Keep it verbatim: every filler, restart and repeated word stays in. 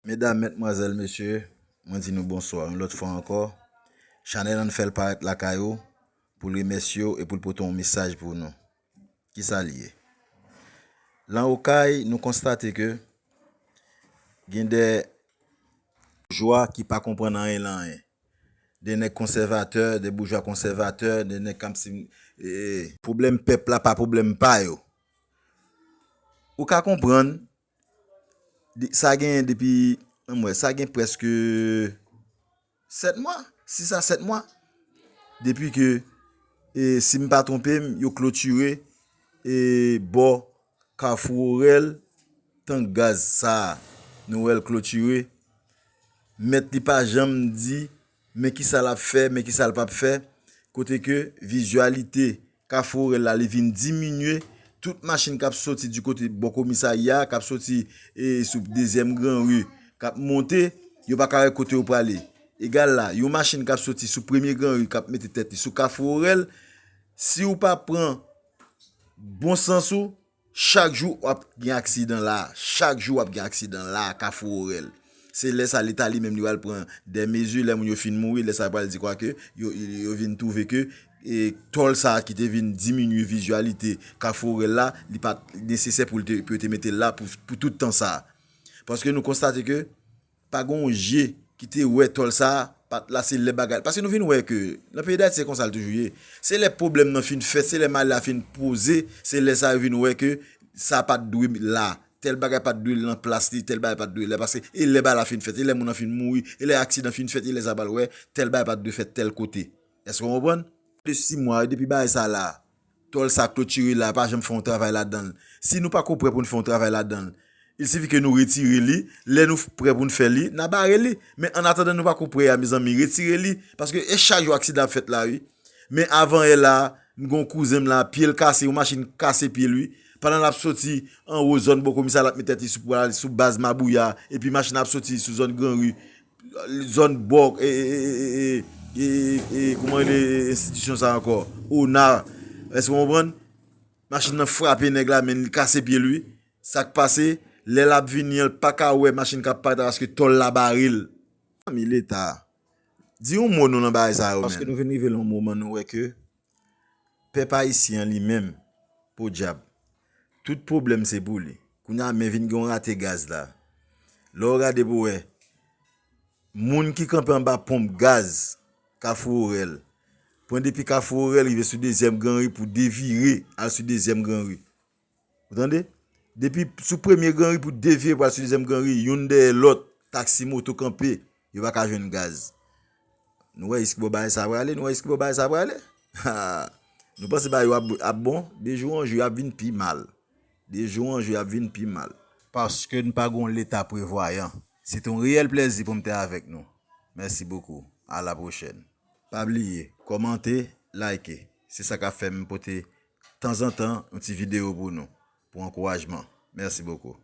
Medam, medmwazèl, mesye, mwen di nou bonswa yon lòt fwa ankò. Chanèl an fè l parèt lakay ou pou l remèsye w e pou l pote yon mesaj pou nou. Kisa l ye? Lan Okay, nou konstate ke gen de boujwa ki pa konprann anyen lan anyen. De nèg konsèvatè, de boujwa konsèvatè, de nèg k ap si, e, pwoblèm pèp la pa pwoblèm pa yo. Ou ka konprann, de- sa gen depi, ann wè, sa gen prèske sèt mwa, sis a sèt mwa, depi ke, e, si m pa twonpe m, yo klotire, e, bò Kafou Orèl, tank gaz sa a, nou wè l klotire. Mèt li pa janm di, men kisa l ap fè, men kisa l p ap fè, kote ke vizyalite Kafou Orèl la, li vin diminye. Tout machin k ap soti di kote bò komisarya, k ap soti, e, sou dezyèm Gran Ri, k ap monte, yo pa ka wè kote yo prale. Egal la, yon machin k ap soti sou premye Gran Ri, k ap mete tèt li sou Kafou Orèl, si w pa pran bon sans ou, chak jou w ap gen aksidan la, chak jou w ap gen aksidan la, Kafou Orèl. Se lè sa Leta li menm li pral pran de mezi, lè moun yo fin mouri, lè sa yo pral di kwa ke yo, yo vin twouve ke, e, tòl sa a ki te vin diminye vizyalite Kafou Orèl la, li pa t nesesè pou l te, pou yo te mete l la pou, pou tout tan sa a. Paske nou konstate ke pa gen yon je ki te wè tòl sa a, pa t la, se lè bagay. Paske nou vin wè ke nan peyi Dayiti se konsa l toujou ye. Se lè pwoblèm nan fin fèt, se lè malè a fin poze, se lè sa yo vin wè ke sa pa t dwe la. Tèl bagay pa t dwe lan plas li, tèl bagay pa t dwe la. Paske e lè bagay la fin fèt, e lè moun nan fin mouri, e lè aksidan fin fèt, e lè sa pral wè, tèl bagay pa t dwe fèt tèl kote. Èske w konprann? De sis mwa, depi bagay sa la, tòl sa klotire la, pa janm fè yon travay ladan l. Si nou pa ko prè pou n fè yon travay ladan l, il sifi ke nou retire li. Lè nou prè pou n fè li, n a bare li. Men annatandan nou pa ko prè a, mezanmi, retire li. Paske e chak jou aksidan ap fèt la, wi. Men avan yè la, m gen yon kouzen m la, pye l kase, yon machin kase pye l, wi. Pandan l ap soti anwo zòn bò komisarya, l ap met tèt li sou, sou baz Mabouya, epi machin ap soti sou zòn Gran Ri, zòn bò, e, e, e, e, e, e, e, kòman rele enstitisyon sa ankò? Ona. Èske w konprann? Machin nan frape nèg la, men li kase pye l, wi. Sa k pase? Lè l ap vini an, l pa ka wè machin k ap parèt la paske tòl la bare l. Zanmi Leta, di yon mo non nan bagay sa yo, paske menm nou vin rive lan yon moman nou wè ke pèp ayisyen an li menm, podyab, tout pwoblèm se pou li. Kounye a, men vin gen yon rate gaz la. Lè w gade pou wè, moun ki kanpe anba ponp gaz Kafou Orèl, pran depi Kafou Orèl rive sou dezyèm Gran Ri pou devire al sou dezyèm Gran Ri. Ou tande? Depi sou premye Gran Ri pou devire pou al sou dezyèm Gran Ri, youn dèyè lòt, taksi, moto kanpe, yo pa ka jwenn gaz. Nou wè iskibò bagay sa prale, nou wè iskibò bagay sa prale. Ha! Nou panse bagay yo ap, ap bon, de jou an jou, y ap vin pi mal. De jou an jou, y ap vin pi mal. Paske n pa gen yon Leta prevwayan. Se te yon reyèl plèzi pou m te avèk nou. Mèsi bokou. A la pwochèn. Pa bliye, kòmante, like. Se sa k ap fè m pote tanzantan yon ti videyo pou nou, pou ankourajman. Mèsi bokou.